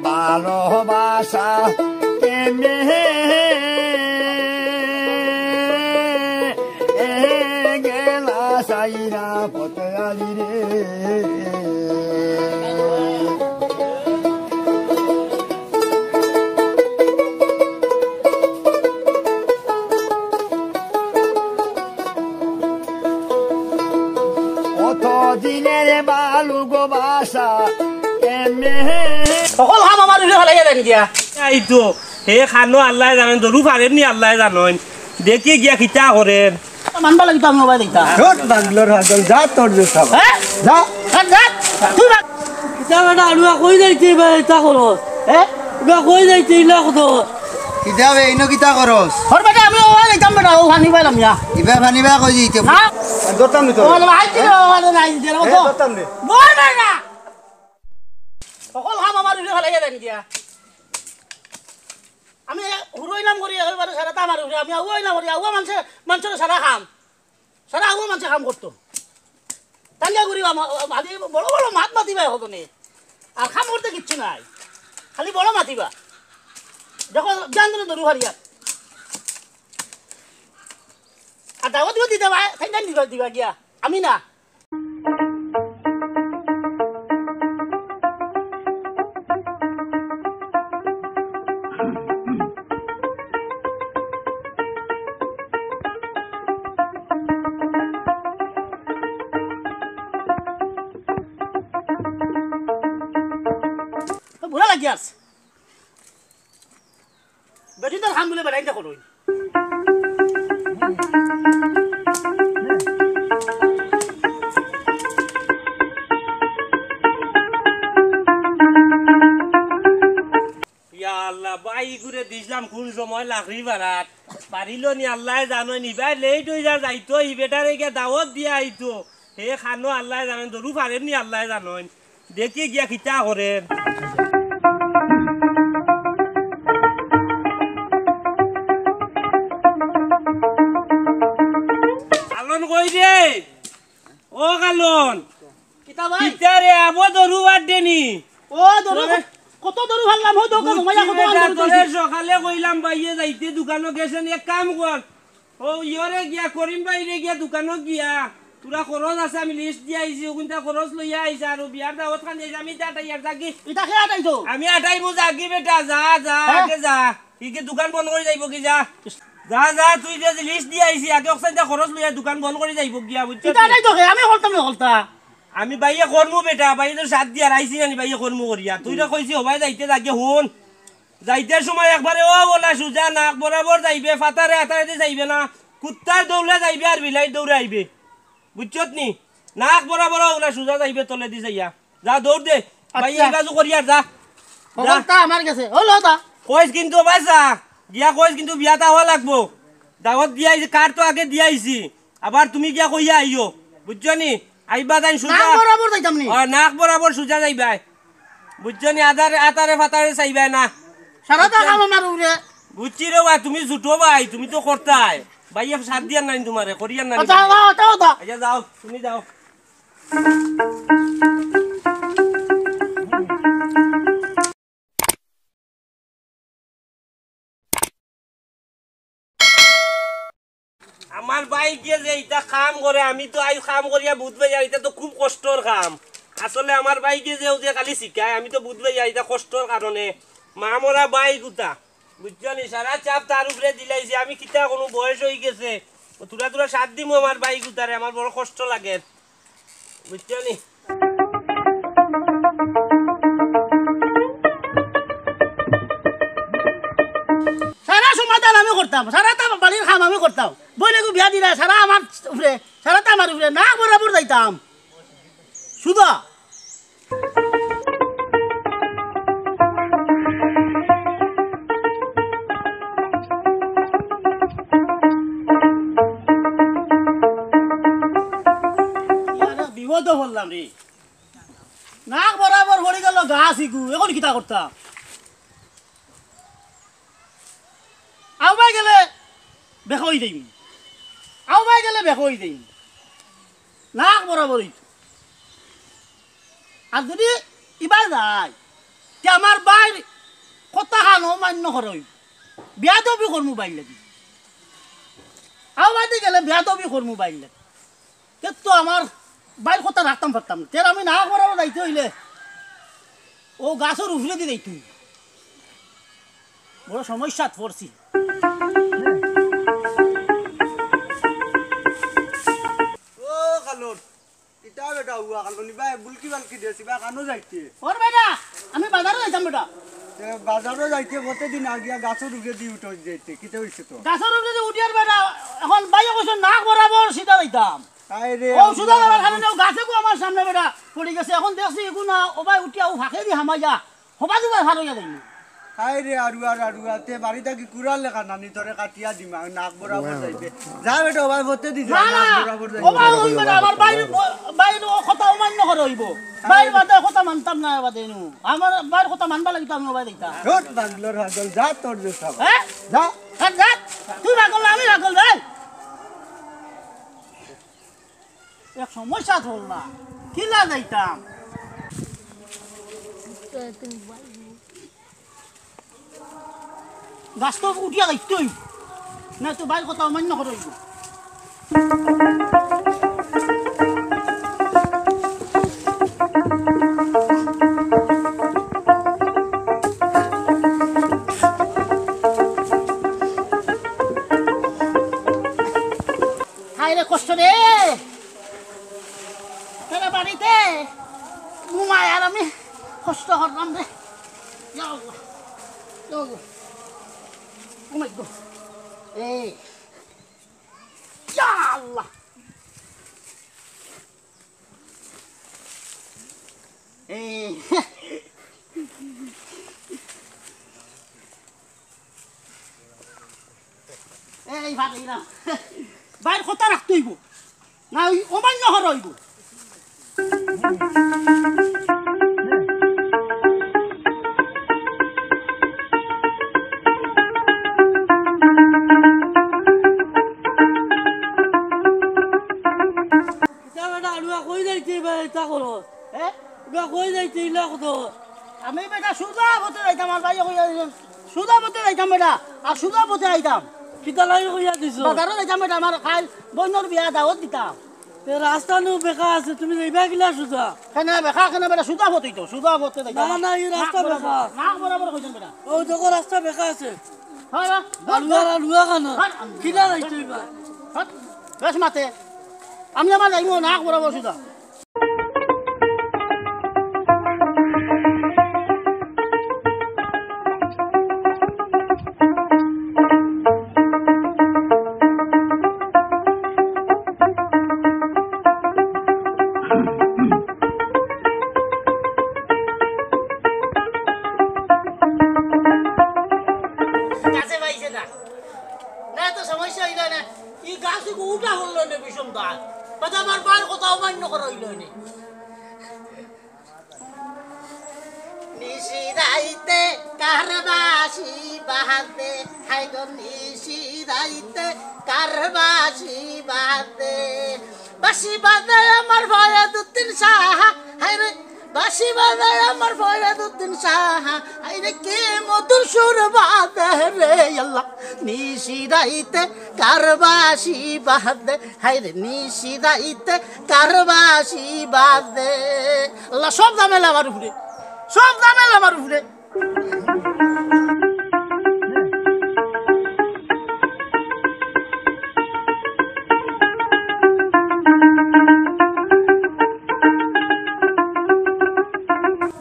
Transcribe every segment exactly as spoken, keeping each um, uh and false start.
ভালোবাসা কেমনে গেলা সাইরা পথে আলি রে। কত দিনের বালুক বাসা এমনে। হকল কাম আমার উপরে ফালাইয়া দেন গিয়া। এই তো, হে খানো আল্লায় জানইন, দরু পারেননি আল্লায় জানইন। দেখি গিয়া কিতা করের। মানবা লাগি তো আমি ওবায় দিতাম। ছোট বাংলোর হাজল, যা তোর যে সব। হ্যাঁ? যা। যা, যা। তুই ভাগ। ইতা বেটা, আলুয়া কই যাইতে বা ইতা করস? হ্যাঁ? ইবা কই যাইতে ইলা কত? কিতা বে, ইনো কিতা করস? হর বেটা, আমি ওবায় দিতাম বেটা, ও পানি পাইলাম ইয়া। ইবা পানি বা কই যাইতে? হ্যাঁ? ধরতাম নি তোরে। ও, আইতে রে, ও, আরে নাই, আইতে রে, ও এ, তো। ধরতাম নি। বল বেটা। হকল কাম আমার উপরে ফালাইয়া দেন গিয়া। আমি হুরু অইলাম করি, একেবারে সারাটা আমার উপরে। আমি আউয়া অইলাম করি, আউয়া মানষে, মানষর সারা কাম। সারা আউয়া মানষে কাম করতো। তাইলে করি আমা-, খালি বড় বড় মাত মাতিবা এখন নে। আর কাম করতে কিচ্ছু নাই। খালি বড় মাতিবা। দেখো, জান ধরে ধরু হারিয়া। আর দাওয়াত দিবা দিতে ভাই, তাই জান দিবা, দিবা গিয়া। আমি না। বুড়া লাগি আছে। বেটি তোর কাম বুলে বেটাইন দেখো রই। ইয়া আল্লাহ, ভাই ঘুরে দিছলাম কোন সময় লাকড়ি বাড়াত। পারিল নি আল্লায় জানইন, ইবায় লেট অই যা যাইতো, ই বেটারে গিয়া দাওয়াত দিয়া আইতো। হে খানো আল্লায় জানইন, দরু পারেননি আল্লায় জানইন। দেখি গিয়া কিতা করের। কালন কই রে? ও কালন। কিতা ভাই? কিতা রে, আবো দরু বাড় দেনি? ও দরু, তোরে কত দরু ফাললাম, ও দোকান, বুঝছি মাইয়া কত বেটা, দরু তোরে দিছি। সকালে কইলাম বাইয়ে যাইতে দোকানো গেছেন, এক কাম কর। ও ইয়রে গিয়া, করিম বাইরে গিয়া দোকানো গিয়া, তোরা খরচ আছে আমি লিস্ট দিয়া আইছি, ওগুনতা খরচ লইয়া আইছে, আর ও বিয়ার দাওয়াত খান দিয়েছে, আমি ইতা আটাই আর যাগি। ইতা কে আটাইছো? আমি আটাইমু যাগি বেটা, যা, যা, হ্যাঁ? আগে যা। ই কি দোকান বন্ধ করি যাইবো কি, যা। যা, যা, তুই যে লিস্ট দিয়া আইছি, আগে অকসাইনতা খরচ লইয়া দোকান বন্ধ করি যাইবো গিয়া, বুঝছস? ইতা আটাইতো কে? আমি করতাম না, করতা। আমি বাইয়ে করমু বেটা, বাইয়ে তো সাত দিয়ার আইছি জানি, বাইয়ে করমু করিয়া। তুই না কইছি হবায় যাইতে যাগি হুন। যাইতে সময় একবারে ও ওলা সুজা নাক বরাবর যাইবে, ফাতারে আতারে দি যাইবে না। কুত্তার দৌড়ে যাইবে আর বিলাইর দৌড়ে আইবে। বুঝছত নি? নাক বরাবর ওলা সুজা যাইবে তলেদি যাইয়া। যা দৌড় দে। ভাই, আচ্ছা। এই বাজু করিয়ার যা। যা। খবরটা আমার গেছে। ও লতা। কইস কিন্তু বাসা। গিয়া কইস কিন্তু বিয়াটা হওয়া লাগবো। দাওয়াত দিয়া আইছি, কার্ড তো আগে দিয়া আইছি। আবার তুমি গিয়া কইয়া আইও। বুঝছো নি? আইবা তাইন সুজা। নাক বরাবর যাইতাম নি? ও, নাক বরাবর সুজা যাইবায়। বুঝছো নি? আতারে, আতারে ফাতারে চাইবায় না। সারাটা বুঝছো? কাম আমার উপরে। বুঝছি রে বা, তুমি ছুটো ভাই, তুমি তো করতায়। ভাইয়ে সাথ দিয়ার নানি তুমারে, করিয়ার নানি আচ্ছা, তুমারে। আচ্ছা, আচ্ছা, আচ্ছা। আচ্ছা, যাও, তুমি যাও। আমার ভাইয়ে যে ইতা কাম করে, আমি তো আইজ কাম করিয়া বুঝ পাইয়ার, ইতা তো খুব কষ্টর কাম। আসলে আমার ভাইয়ে যে ও যে খালি শিখায়, আমি তো বুঝ পাইয়ার, ইতা কষ্টর কারণে। মা মরা ভাই গুতা, বুঝছো নি? সারা চাপ তার উপরে দিলাইছি, আমি কিতা করমু, বয়স অইগেছে। ও থুড়া থুড়া সাথ দিমু আমার ভাই গুতারে, আমার বড় কষ্ট লাগের। বুঝছো নি? সারা সমাধান আমি করতাম, সারা তো বাড়ির কাম আমি করতাম। বইনেগু বিয়া দিরা, সারা আমার উপরে, সারা তো আমার উপরে, নাক বরাবর যাইতাম। সুজা। ইয়ারে বিপদো পড়লাম রে। নাক বরাবর পড়ি গেল গাছ ইগু, এখন কিতা করতাম? আউবায় গেলে বেকই দেইম, আউবায় গেলে বেকই দেইম, নাক বরাবরই তো। আর যদি ইবায় যায়, তে আমার বা কথা খান অমান্য করইন। বেয়াদবি করমু বাইর লাগি। আও বাদে গেলে বেয়াদবি করমু বাইর লাগি। তে তো আমার বাইর কথা রাখতাম পারতাম না। তে আমি না করার যাইতে অইলে অউ গাছর উপরেদি যাইতে অইবো। বড় সমস্যাত পড়ছি। ও কালুর, ইতা বেটা হুয়া কালুর নি বা, বুলকি বালকি দেছি বা, কানো যাইতে? ওর বেটা, আমি বাজারো যাইতাম বেটা। তে বাজারো যাইতে পথেদি না গিয়া গাছর উপরেদি উঠি যাইতে, কিতা অইছে তো? গাছর উপরেদি উঠিয়ার বেটা, অখন বাইয়ে কইছইন নাক বরাবর সিধা যাইতাম। হায় রে, ও সুজা যাবার কারণে ও গাছেগু আমার সামনে বেটা পড়ি গেছে। অখন দেখছি এগু না, ও বায় উঠিয়া ও ফাঁকেদি হামাইয়া, হবা দুবার ফার অইয়া যাইনি। হায় রে, আরুয়ার আরুয়া, তে বাড়ি থাকি কুড়াল লেখা নানি তোরে কাটিয়া দিমা, নাক বরাবর যাইবে। যা বেটা, ও বায় পথেদি যা, না, না, নাক বরাবর যাইবে। ও বায়, ওই বেটা, আমার বাইর, বাইর ও কথা অমান্য করইন। বাইর বাদে কথা মানতাম না, বাদে নু। আমার বাইর কথা মানবার লাগি তো আমি ও বায় যাইতাম। ধুর, পাগলর পাগল, যা তোর যে সব। হ্যাঁ? যা। হ্যাঁ, যা। তুই পাগল না, আমি পাগল রে। এক সমস্যাত পড়লাম, কিলা যাইতাম? গাছ তো উঠিয়া যাইতে অইবো, না তো বাইর কথা অমান্য করইন। হায় রে কষ্ট রে। তারা বাড়িতে ঘুমায় আর আমি কষ্ট করলাম রে। ইয়া আল্লাহ, ইয়া আল্লাহ। Oh my God। এই, ইয়া আল্লাহ। এই, এই ভাত এই না। বাইর কথা রাখতে অইবো। না, ওই অমান্য করা অইবো। ইতা বেটা, আড়ুয়া কই যাইতে বা ইতা করো? হ্যাঁ? ইবা কই যাইতে ইলা কত? আমি বেটা সুজা পথে যাইতাম, আমার ভাইয়ে কইয়া দিছইন। সুজা পথে যাইতাম বেটা, আর সুজা পথে আইতাম। কিতা লাগি কইয়া দিছো? বাজারো যাইতাম বেটা, আমার খাইল বইনর বিয়া দাওয়াত দিতাম। তে রাস্তা নু বেকা আছে, তুমি যাইবা কিলা সুজা? কেনে বেকা, কেনে বেটা সুজা পথেই তো, সুজা পথে যাইতাম। না, না, এই রাস্তা না, বেকা। না, বরাবর কইছইন বেটা। ও দেখো রাস্তা বেকা আছে। হ্যাঁ, হ্যাঁ। আলুয়া, আলুয়া খানা। হ্যাঁ। কিলা যাইতো ইবা? হ্যাঁ। বেশ মাতে। আমি আমার যাইমু না, বরাবর সুজা। গাছে পাইছে না। না, তো সমস্যা অইলো না। ই গাছ উঠা হলো না, বিষম গাছ। বাদে আমার বার কথা অমান্য করা অইলো না। নিশি রাইতে কার বাঁশি বাজে, হায় গো নিশি রাইতে কার বাঁশি বাজে। বাঁশি বাজে আমার ফরিদুদ্দিন শাহ, হায় রে। বাঁশি বাজে আমার ফরিদুদ্দিন শাহ, হায় রে কি মধুর সুর বাজে রে আল্লাহ। নিশি রাইতে কার বাঁশি বাজে, হায় রে নিশি রাইতে কার বাঁশি বাজে। আল্লাহ, সব ঝামেলা আমার উপরে, সব ঝামেলা আমার উপরে।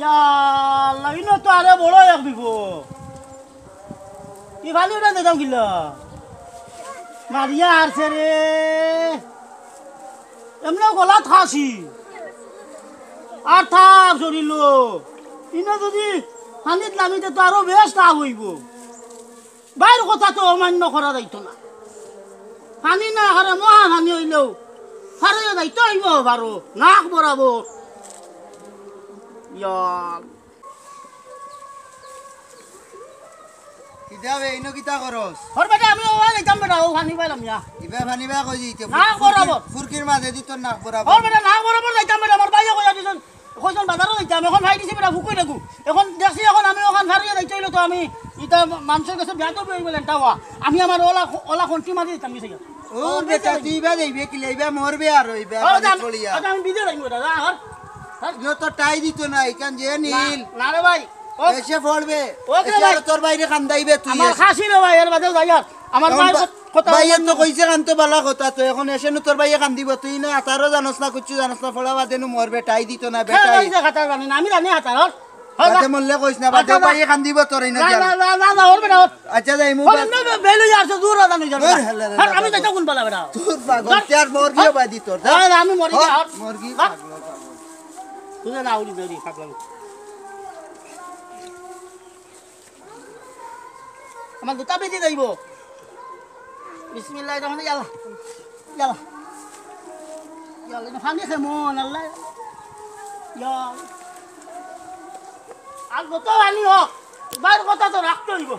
ইয়া আল্লাহ, ইনো তো আরে বড় এক বিপদ। ই ফানি উঠান দিতাম কিলা? মারিয়া আরছে রে। এমনেও গলাত খাসি। আর থাপ শরীলো। ইনো যদি ফানিত নামিতে তো আরো বেশ তাপ অইবো। বাইর কথা তো অমান্য করা যাইতো না। ফানি না হারে মহা ফানি অইলেও ফারইয়া যাইতো অইবো বারো। নাক বরাবর। ইয়া। কিতা বে, ইনো কিতা করস? ওর বেটা, আমি ওবা যাইতাম বেটা, ও ফানি পাইলাম ইয়া। ইবা ফানি বা কই যাইতে? নাক বরাবর। ফুরকির মাঝে দি তোর নাক বরাবর। ওর বেটা, নাক বরাবর যাইতাম বেটা, আমার ভাইয়ে কইয়া দিছইন। কইছইন বাজারো যাইতাম, অখন ফাই দিছি বেটা ভুক অই লাগু। অখন দেখছি অখন আমি অখান ফারিয়া যাইতে অইলে তো আমি ইতা মানষর গেছে বেয়াদবি অইবো লেংটা অওয়া। আমি আমার অলা, অলা খন্তি মারি দিতাম গেছে গিয়া। ও ও, বেটা, বেটা। তুই ইবা যাইবে কিলা, ইবা মরবে আর ইবা ও, পানি আমি, পড়িয়া। ও, আমি বিদে যাইমু বেটা, যা, হর। হর। ইয়ো তো টাই দিত না, ইখান যে না, নীল। না রে ভাই। ও, এসে পড়বে। ও, কে এসে ভাই? আর তোর ভাইরে কান্দাইবে তুই আমার এসে। খাসি রে ভাই, এর বাদেও যাই আর। আমার অখন ভাই বা-, কথা ভাইয়ে তো কইছে কানতে বালা কথা তো, অখন এসে নু তোর ভাইয়ে কান্দিবো, তুই না আতারও জানোস না, কিচ্ছু জানোস না, ফড়া বাদে নু মরবে, টাই দিত না, খেলা বেটাই। এই যে খাতার জানি না, আমি জানি হাতার, হর। হর, বাদে যা। মরলে কইস না, বাদে আচ্ছা, যা। ভাইয়ে কান্দিবো তোর, এই না যা। না, না, না, না, ওর বেটা, ওর। আচ্ছা, যাই, মু হর, বাদ। এমনে বে-, বেলু যার সে দূর রাজা নিয়ে যাবে। হর, হেলা রে হর, আমি বাবা। যাইতাম কোন বালা বেটা? তোর বাবা, ধর। তুই আর মরবি হর। বাদি তোর, যা। হর, আমি মরি হর, গিয়া, হর। মরবি, হর। পাগল, পাগল। তুই না উড়ি যাবি, পাগল। আমার দুটা বেটি যাইব। বিসমিল্লাহির রহমানির রহিম। ইয়াল্লা। ইয়াল্লা। ইয়াল্লা, ইটা পানি কেমন, আল্লাহ। ইয়া। আর যত পানি হোক, এবার কথা তো রাখতে হইব।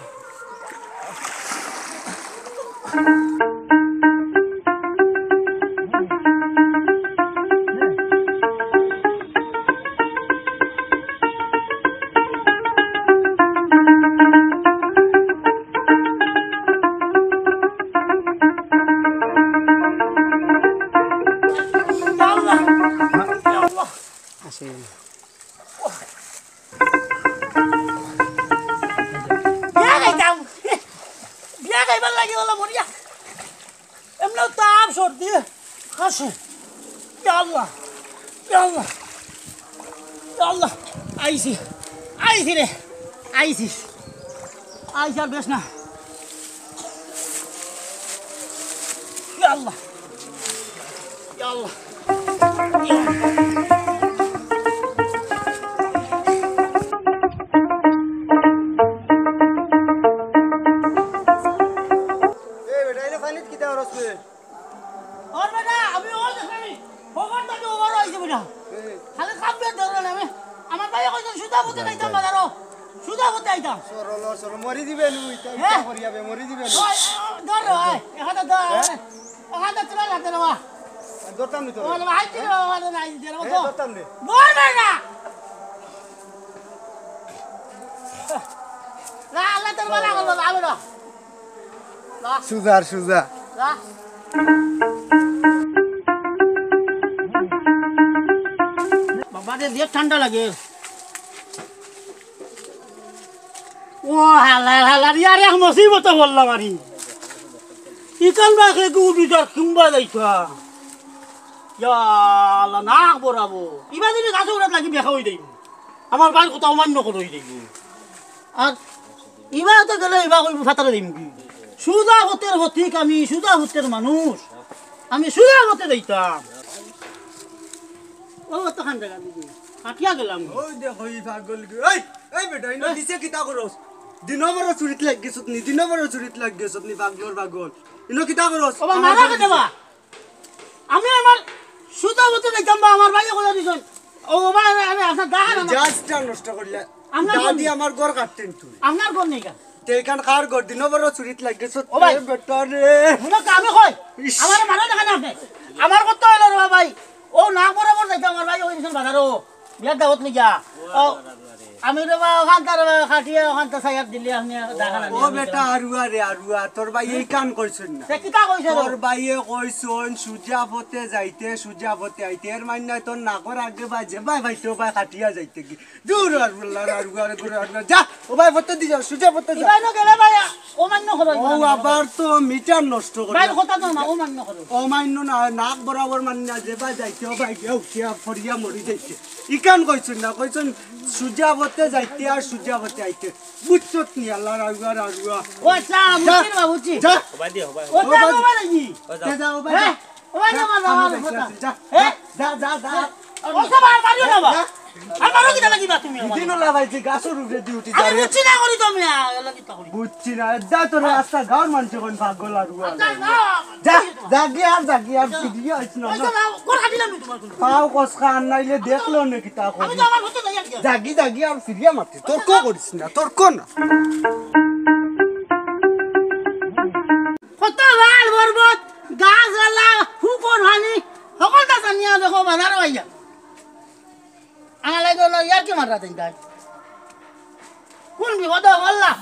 বিয়া খাইতাম। বিয়া খাইবার লাগি অলা মরিয়া। এমনেও তাপ সর্দি আছে। ইয়া আল্লাহ, ইয়া আল্লাহ, ইয়া আল্লাহ। আইছি, আইছি রে, আইছি। আইছি আর বেশ না। ইয়া আল্লাহ, ইয়া আল্লাহ। এ বেটা, ইনো পানিত কিতা করস বে? ওর বেটা, আমি ও দেখলাম নি। খবর তো তো ওর হইছে বেটা। এ। খালি কাম বের ধরো না আমি। আমার ভাইয়ে কইছে সুজা পথে যাইতাম বাজারো। সুজা পথে আইতাম। সরল, সরল, মরি দিবে নু, ইতা, হ্যাঁ? ইতা করিয়া বে, মরি দিবে নু। ওই, ও, ধর রে, ওই, এখানে ধর, হ্যাঁ? এখানে তোরা লাগতে রে, বাবা। ধরতাম নি তোরে। ওরে, ভাই, তুই হ্যাঁ? বাবা, নাই, দে রে, হ্যাঁ, তো। ধরতাম নি। ধর বেটা। না, আল্লাহ তোর বালা করবো, ভালো না। সুজা আর সুজা। বাবা রে, যে ঠান্ডা লাগে। ও হালার হালার, ইয়ার এক মুসিবত বললাম আরি। ইকান বা কে গু বিজার কিংবা যাইতা। ইয়া আল্লাহ, নাক বরাবো। ইবা যদি গাছে উড়াত লাগি দেখা হই যাইব। আমার ভাইর কথা অমান্য করে হই যাইব। আর ইবা তো গেলে ইবা কইব ফাতারে দিম কি? সুজা পথের পথিক আমি, সুজা পথের মানুষ। আমি সুজা পথে যাইতাম। ও, অতখান জাগা দিবি। কাটিয়া গেলাম। ওই দেখো, ই পাগল কি? এই, এই বেটা, ইনো হ্যাঁ? দিছে কিতা করস? দিন বড় চুরিত লাগ গেছত নি, দিন বড় চুরিত লাগ গেছত নি, পাগলর পাগল। ইনো কিতা করস? ও বা, আমার মারা ঘর কেন দিছে। বা? আমি আমার সুজা পথে যাইতাম বা, আমার ভাইয়ে কইয়া দিছইন। ও বাবা, আরে, আরে, আপনার দাহান আমার মেজাজটা নষ্ট করলে। আপনার ঘর দাদি নেই। আমার ঘর কাটতেন তুই। আপনার ঘর নেই কেন? তে এখান কার ঘর? দিন বড় চুরিত লাগে, ও ভাই। সত্যি বেটা রে। মনে তো আমি কই, ইস। আমার মারা দেখা না আপনি। আমার কথা হইলো রে ভাই, ও না বরাবর যাইতে আমার ভাই ওই দিন বাজারও বিয়ার দাওয়াত নিয়া। ও, আমি রে বা ওখান তার বা খাটিয়া ওখান তো সাইয়ার দিলে আপনি দেখা না। ও বেটা আরুয়া রে আরুয়া, তোর ভাই এই কান কইছইন না। সে কিতা কইছে রে? তোর ভাইয়ে কইছইন সুজা পথে যাইতে, সুজা পথে আইতে। এর মানে তোর নাকর আগে বা যে ভাই ভাই তো ভাই খাটিয়া যাইতে কি। দূর আর বললা, আর উগারে করে আর যা, ও ভাই, পথে দি যাও, সুজা পথে যাও। ইবাইনো গেলে ভাই, অমান্য করো, ও ইবাইনো। আবার তো মিটার নষ্ট করে। ভাই, কথা তো না, অমান্য করো। অমান্য না, নাক বরাবর মানে না, যে ভাই যাইতে, ও ভাই, গেও, গিয়া, ফরিয়া মরি যাইতে। ইকান কইছইন না, কইছইন, সুজা পথে যাইতে আর সুজা পথে আইতে। বুঝছত নি, আল্লাহর আগুয়ার আগুয়া। ও আচ্ছা, যা, বুঝছি রে বাবা, বুঝছি। যা। ও ভাই দিও, ভাই। ও ও যা, ভাই। ও ভাই, নি। ও যা, ও ভাই, হ্যাঁ? যা। ও ভাই, যা, আমার যা, বাবা, আমার কথা। যা, হ্যাঁ? যা, যা, যা। ও সব আর মারিও না, বাবা। হ্যাঁ? আর মারো কিতা লাগি বা তুমি আমার? দিন ওলা ভাই, যে গাছর উপরে দি উঠি আমি যা রে। বুঝছি না করি তুমি, আ, এলা কিতা করি? বুঝছি না, যা তোর আস্তা গাঁওর মানুষে কোন পাগল আর উয়া আচ্ছা, লাগলো। না, যা, যা গিয়া আর, যা গিয়া আর, ফিরিয়া আইস না, ওই না। তো না, কোন কাটিলাম নি তোমার কোনো? পাও কসকা আর নাইলে দেখলো নে কিতা আমি করি। তো আমার হতে যাই আর কি। যাগি, যাগি আর ফিরিয়া মারতে। তর্ক করিস না, তর্ক না। কত লাল পর্বত, গাছ, আল্লাহ, হুকর হানি, সকলটা জানিয়া দেখো বাজারো আইয়া। আমার লাগে অনো ইয়ার্কি মারা দিন তাই। কোন বিপদো আল্লাহ?